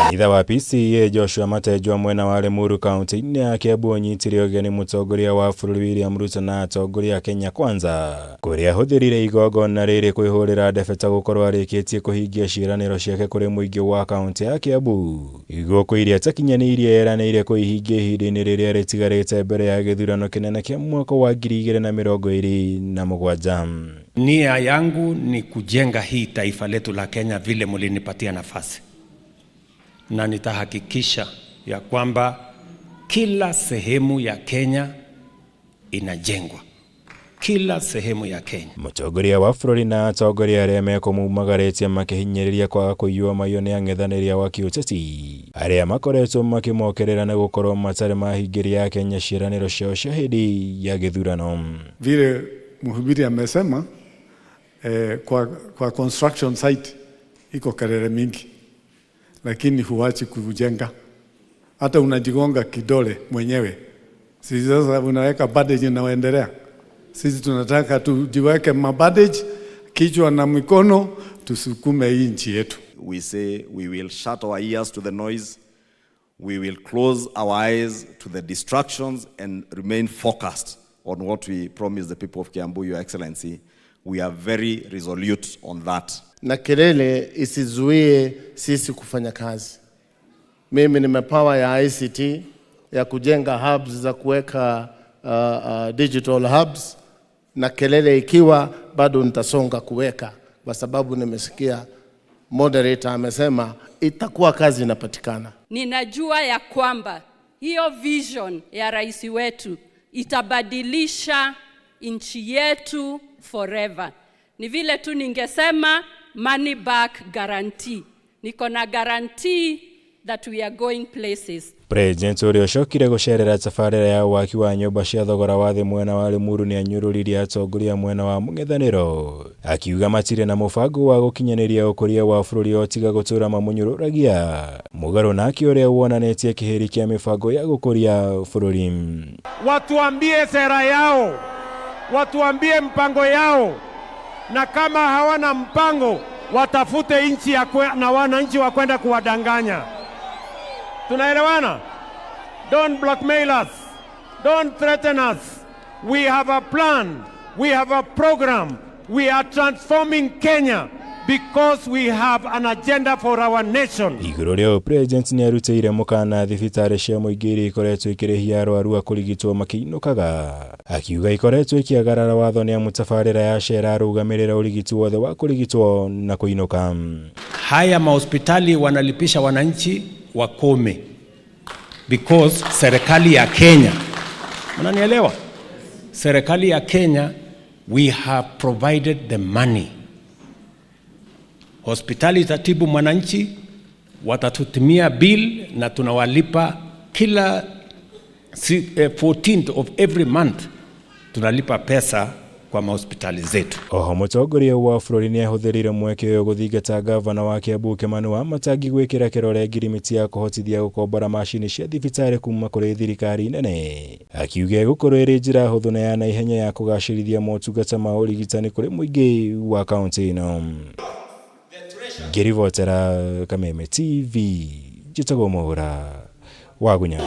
Kanitha wa PCEA Joshua Matenjwa mwena wa Limuru kaunti-inĩ ya Kiambu ũnyitire ũgeni mũtongoria wa bũrũri William Ruto na atongoria a Kenya Kwanza kũrĩa ahũthĩrire igongona rĩrĩ kwĩhũrĩra ndebe ta gũkorwo arĩkĩtie kũhingia ciĩranĩro ciake kũrĩ mũingĩ wa kaunti ya Kiambu gũkũ iria atakinyanĩirie eranĩire kũihingia ihinda-inĩ rĩrĩa rĩtigarĩte mbere ya gĩthurano kĩnene kĩa mwaka wa 2027. Nia yangu ni kujenga hii taifa letu la Kenya vile mulinipatia nafasi, na nitahakikisha ya kwamba kila sehemu ya Kenya inajengwa, kila sehemu ya Kenya. Mũtongoria wa bũrũri na atongoria arĩa mekũmumagarĩtie makĩhinyĩrĩria kwaga kũiywo maiyo nĩ ang'ethanĩri a kĩũteti arĩa makoretwo makĩmokerera nĩ gũkorwo matarĩ mahingĩria Akenya ciĩranĩro ciao cia hĩndĩ ya gĩthurano. Vile mhubiri amesema, kwa construction site iko kelele mingi, lakini huachi kujenga, hata unajigonga kidole mwenyewe. Sisi sasa unaweka bandage inaendelea. Sisi tunataka tujiweke mabandage kichwa na mikono, tusukume hii nchi yetu. We say we will shut our ears to the noise, we will close our eyes to the distractions and remain focused on what we promised the people of Kiambu, Your Excellency. We are very resolute on that. Na kelele isizuie sisi kufanya kazi. Mimi nimepawa ya ICT ya kujenga hubs za kuweka digital hubs, na kelele ikiwa bado nitasonga kuweka, kwa sababu nimesikia moderator amesema itakuwa kazi inapatikana. Ninajua ya kwamba hiyo vision ya rais wetu itabadilisha nchi yetu forever. Ni vile tu ningesema money back guarantee. Niko na guarantee that we are going places. President ũrĩa ũcokire gũcerera tabarĩra ya waki wa nyũmba cia thogora wa thĩ mwena wa Limuru nĩ anyũrũririe atongoria mwena wa mũng'ethanĩro akiuga matirĩ na mũbango wa gũkinyanĩria ũkũria wa bũrũri o tiga gũtũra mamũnyũrũragia mũgarũ nake ũrĩa wonanĩtie kĩhĩri kĩa mĩbango ya gũkũria bũrũri. Watuambie sera yao, watuambie mpango yao, na kama hawana mpango watafute nchi ya na wananchi wa kwenda kuwadanganya. Tunaelewana? Don't blackmail us. Don't threaten us. We have a plan. We have a program. We are transforming Kenya because we have an agenda for our nation. Igũrũ rĩa ũũ, President nĩ arutĩire mũkana thibitarĩ cia mũingĩ iria ikoretwo ikĩrĩhia arwaru a kũrigitwo makĩinũkaga akiuga ikoretwo ikĩagarara watho nĩ amu tabarĩra ya SHA ĩrarũgamĩrĩra ũrigiti wothe wa kũrigitwo na kũinũka. Haya mahospitali wanalipisha wananchi wakome, because serikali ya Kenya, mnanielewa? Serikali ya Kenya, we have provided the money. Hospitali itatibu mwananchi, watatutumia bill na tunawalipa kila 14th of every month, tunalipa pesa kwa mahospitali zetu. Oho mũtongoria wa bũrũri nĩ ahũthĩrire mweke ũyũ gũthingata gavana wa Kiambu Kimani Wamatangi gwĩkĩra kĩrore ngirimiti ya kũhotithia gũkombora macini cia thibitarĩ kuma kũrĩ thirikari nene akiuga ĩgũkorwo ĩrĩ njĩra hũthũ na ya naihenya ya kũgacĩrithia motungata ma ũrigitani kũrĩ mũingĩ wa kaũntĩ ĩno. Ngĩribotera Kameme TV njĩtagwo Mwaũra Wagunya.